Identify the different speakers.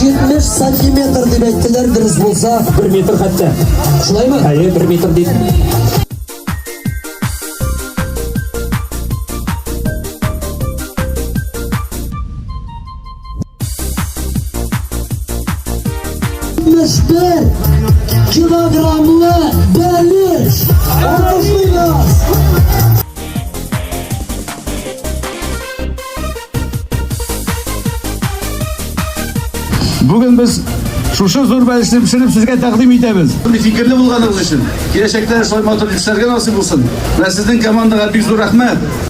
Speaker 1: 70 сантиметр дип әйттеләр, дөрес булса.
Speaker 2: 1 метр хәтта.
Speaker 1: Шулаймы?
Speaker 2: Әйе, 1 метр дип.
Speaker 1: Бер килограммлы бәлеш. Алкышлыйбыз.
Speaker 3: Бүген без шушы зур бәлешне пешереп сезгә тәкъдим итәбез. Шундый фикерле булганыгыз өчен, киләчәктә шулай матур эшләргә насыйп булсын. Менә сезнең командага бик зур рәхмәт.